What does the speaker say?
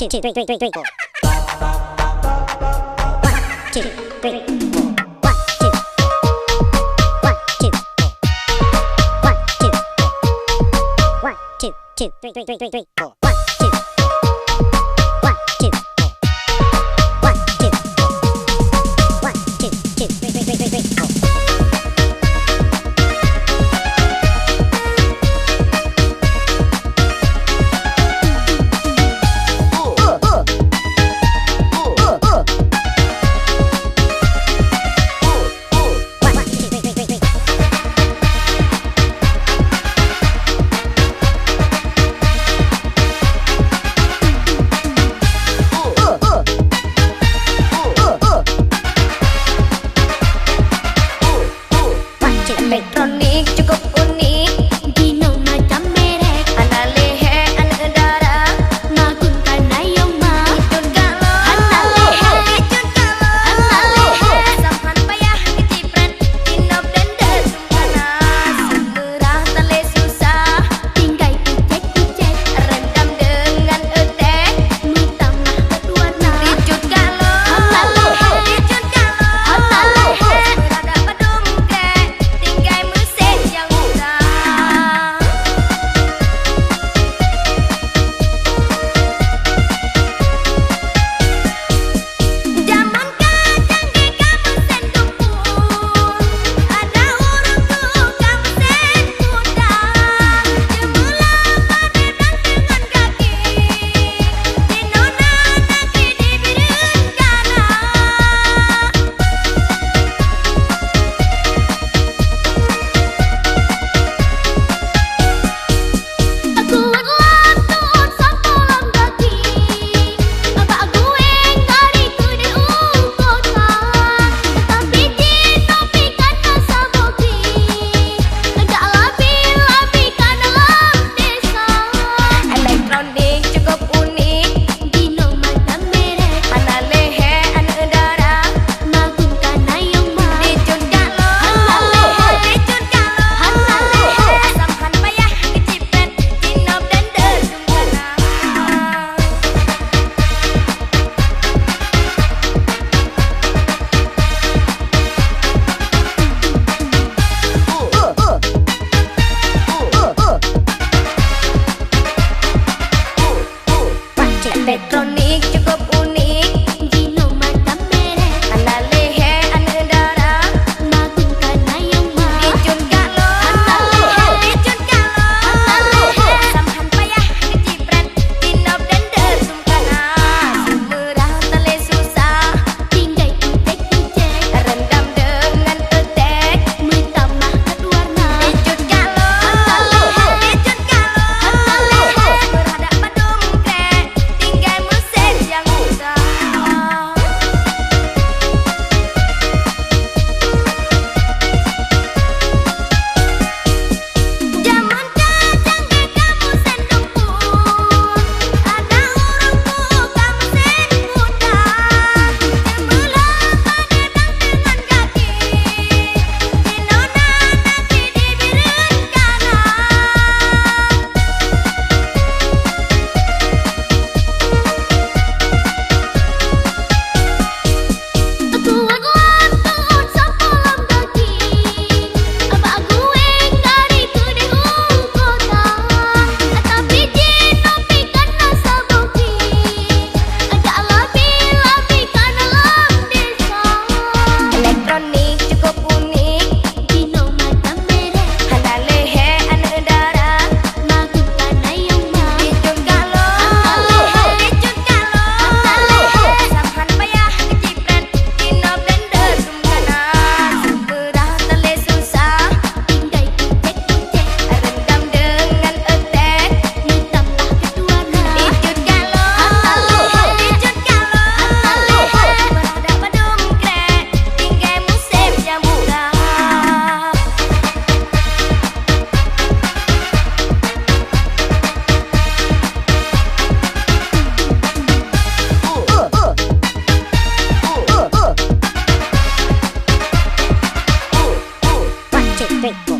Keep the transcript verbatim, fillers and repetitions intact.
two, three, three, three, three, four. One, two, three, four. One, two, four. One, two, four. One, two, four. One, two, two, three, three, three, three, three, four. One, two, four. One, two, four. One, two, four. One, two, two, three, three, three, three, three, four. Elektronik cukup unik, jinoe macam merek. Hana lehée aneuk dara, magun kana yong ma. Cut galon, hana lehée, cut galon, hana lehée. Samhan payah geucipret, jinoe blender sungkana. Meurah talé susah, tinggai kucek-kucek. Rendam deungan eutek, meutamah that warna. Dicut galon, hana lehée, dicut galon, hana lehée. Meurah that padum krek, tinggai meusén nyang muda. Jameun ka canggih ka meusén dumpon, ada ureuëng tueng ka meusén kuda. Jeumeulah padé blang deungon gaki, jinoe na gaki di bireuen kana. Kuat lom tuon sapo lam gaki, bak gueng dari keudeh u kota. Tapi jinoe pih kana saboh jih, jak labi-labi kana lam desa. Elektronik cukup unik, jinoe macam merek. Hana lehée aneuk dara, magun kana yong ma. Dicut galon, hana lehée, dicut galon, hana lehée. Samhan payah geucipret, jinoe blender sungkana. Elektronik cukup unik, jinoe macam merek. Hana lehée aneuk dara, magun kana yong ma. Dicut galon, hana lehée, dicut galon, hana lehée. Samhan payah geucipret, jinoe blender sungkana. Meurah talé susah, tinggai kucek-kucek. Rendam deungan eutek, meutamah that warna. Dicut galon, hana lehée, dicut galon, hana lehée. Meurah that padum krek, tinggai meusén nyang muda. Jameun ka canggih ka meusén dumpon, ada ureuëng tueng ka meusén kuda. Jeumeulah padé blang deungon gaki, jinoe na gaki di bireuen kana. Kuat lom tuon sapo lam gaki, bak gueng dari keudeh u kota. Tapi jinoe pih kana saboh jih, jak labi-labi kana lam desa. Elektronik cukup unik, jinoe macam merek. Hana lehée aneuk dara, magun kana yong ma. Dicut galon, hana lehée, dicut galon, hana lehée. Samhan payah geucipret, jinoe blender sungkana. Meurah talé susah, tinggai kucek-kucek. Rendam deungan eutek, meutamah that warna. Dicut galon, hana lehée, dicut galon, hana lehée. Meurah that padum krek, tinggai meusén nyang muda. One, two, three.